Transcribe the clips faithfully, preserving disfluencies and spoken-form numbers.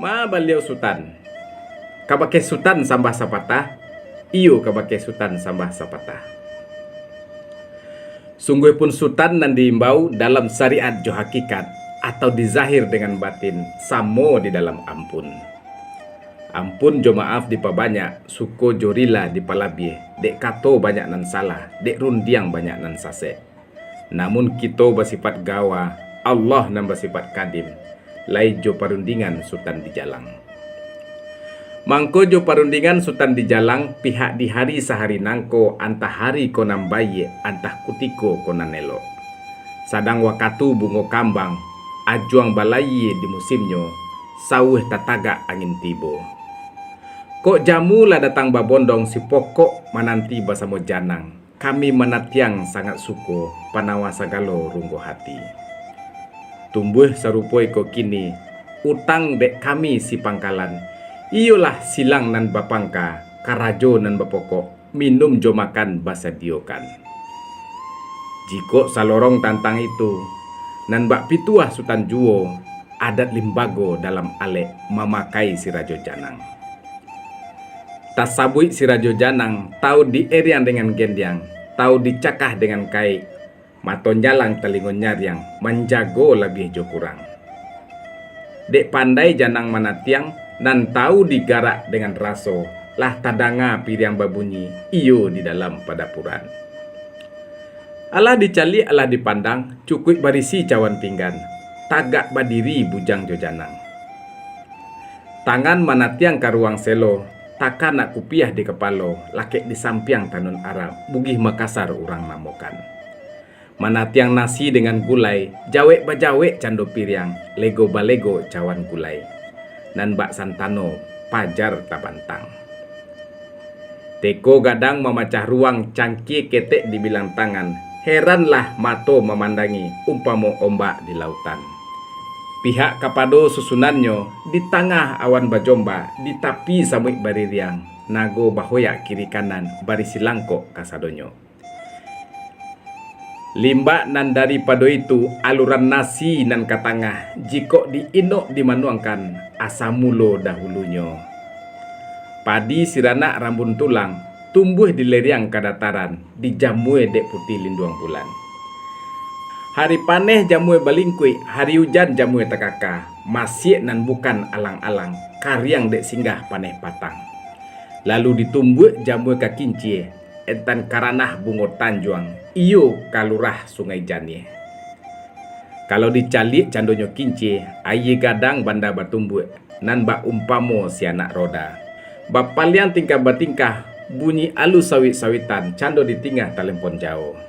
Ma baliau Sutan. Kabake Sutan sambah sapatah, iyo kabake Sutan sambah sapatah. Sungguahpun Sutan nan diimbau dalam syariat jo hakikat, atau di zahir dengan batin, samo di dalam ampun. Ampun jo maaf dipabanyak, suko jo rila dipalabiah, dek kato banyak nan salah, dek rundiang banyak nan sasek. Namun kito basifat gawa, Allah nan basifat kadim, lai jo parundingan Sutan Dijalang. Mangko jo parundingan Sutan Dijalang, pihak di hari sahari nangko, antah hari ko nan baiak, antah kutiko ko nan elok. Sadang wakatu bungo kambang, ajuang balayie di musimnyo, sauah tatagak angin tibo. Kok jamu lah datang babondong, sipokok mananti basamo janang. Kami manatiang sangat suko, panawa sagalo runggoh hati. Tumbuah sarupo iko kini, utang dek kami si pangkalan, iyolah silang nan bapangka, karajo nan bapokok, minum jo makan basadiokan. Jikok salorong tantang itu, nan bak pituah Sutan juo, adat limbago dalam alek mamakai si Rajo Janang. Tasabuik si Rajo Janang, tau di-eriang dengan gendiang, tau dicakah dengan kaik, mato nyalang talingo nyariang, manjago labiah jo kurang. Dek pandai Janang manatiang, nan tau digarak dengan raso, lah tadanga piriang babunyi, iyo di dalam padapuran. Alah dicaliak, alah dipandang, cukuik barisi cawan pinggan, tagak badiri bujang jo Janang. Tangan manatiang ka ruang selo, taka nak kupiah di kapalo, lakek di sampiang tanun Arab, Bugih Makasar urang namokan. Manatiang nasi dengan gulai, jawek bajawek cando piriang, lego balego cawan gulai. Nan bak santano, pajar tabantang. Teko gadang mamacah ruang, cangkie ketek dibilang tangan, heranlah mato mamandangi, umpamo ombak di lautan. Pihak kapado susunannyo, di tangah awan bajombak, di tapi samuik baririang, nago bahoyak kiri kanan, barisi langkok kasadonyo. Limbak nan daripado itu, aluran nasi nan ka tangah, jikok di-inok dimanuangkan, asa mulo dahulunyo. Padi siranak rambun tulang, tumbuah di leriang kadataran, dijamue dek putih linduang bulan. Hari paneh jamue balingkuik, hari ujan jamue takaka, masiak nan bukan alang-alang, kariang dek singgah paneh patang. Lalu ditumbuak jamue ka kincia, entan ka ranah bungo tanjuang, iyo ka lurah Sungai Janiah. Kalau dicaliak candonyo kincia, aia gadang banda batumbuak, nan bak umpamo si anak roda. Bapaliang tingkah batingkah, bunyi alu sawit-sawitan, cando di tingah talempon jao.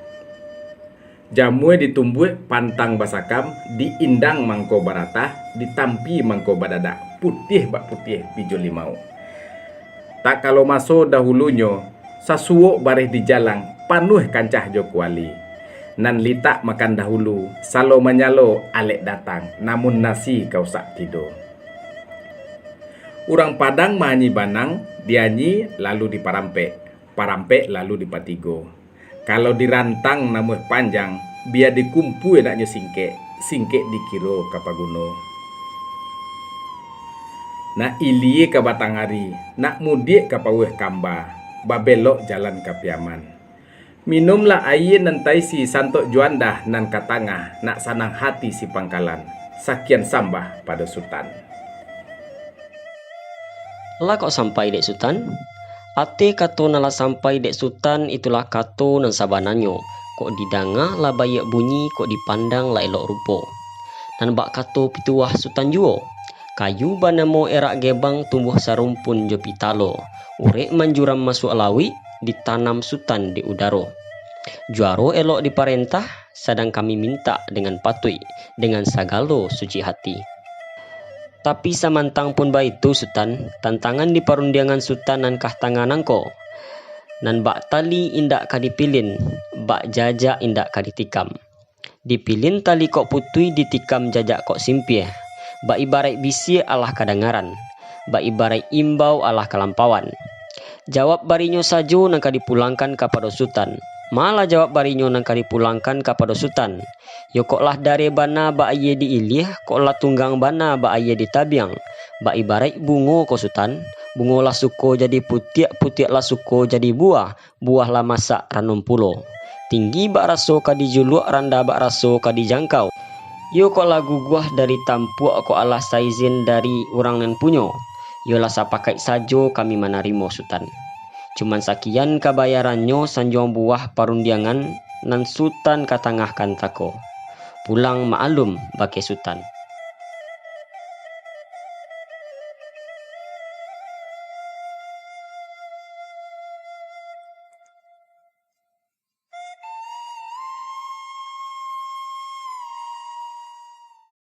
Jamue ditumbuak pantang basakam, diindang mangko baratah, ditampi mangko badadak, putiah bak putiah bijo limau. Tak kalo maso dahulunyo, sasuok bareh dijalang, panuah kancah jo kuali. Nan litak makan dahulu, salo manyalo alek datang, namun nasi ka usak tido. Urang Padang maanyi banang, dianyi lalu diparampek, parampek lalu dipatigo. Kalau dirantang namuah panjang, bia dikumpua naknyo singkek, singkek dikiro ka paguno. Nak ilia ka batang ari, nak mudiak ka pauah kamba, babelok jalan ka Piaman. Minumlah aia nan taisi santok juandah nan ka tangah, nak sanang hati si pangkalan. Sakian sambah pado Sutan. Lah kok sampai dek Sutan? Ateh kato nan lah sampai dek Sutan, itulah kato nan sabananyo. Kok didanga lah baiak bunyi, kok dipandang lah elok rupo. Nan bak kato pituah Sutan juo, kayu banamo erak gebang tumbuah sarumpun jo pitalo, urek manjuram masuak lauik, ditanam Sutan di udaro. Juaro elok diparentah, sadang kami mintak dengan patuik, dengan sagalo suci hati. Tapi samantang pun baitu, Sutan, tantangan di parundiangan Sutan nan kah tangah nangko, nan bak tali indak ka dipilin, bak jajak indak ka ditikam. Dipilin tali kok putuih, ditikam jajak kok simpiah, bak ibaraik bisiak alah kadangaran, bak ibaraik imbau alah kalampauan. Jawab barinyo sajo nan ka dipulangkan kapado Sutan, Malah jawab barinyo nan ka dipulangkan kapado Sutan. Yo kok lah dareh bana bak aia di iliah, kok lah tunggang bana bak aia di tabiang. Bak ibaraik bungo ko Sutan, bungo lah suko jadi putiak, putiak lah suko jadi buah, buah lah masak ranum pulo. Tinggi bak raso ka dijuluak, randah bak raso ka dijangkau. Yo kok lah guguah dari tampuak, kok alah saizin dari urang nan punyo. Yo lah sapakaik sajo kami manarimo Sutan. Cuman sakian kabayarannyo sanjuang buah parundiangan nan Sutan katangahkan tako. Pulang maalum bakeh Sutan.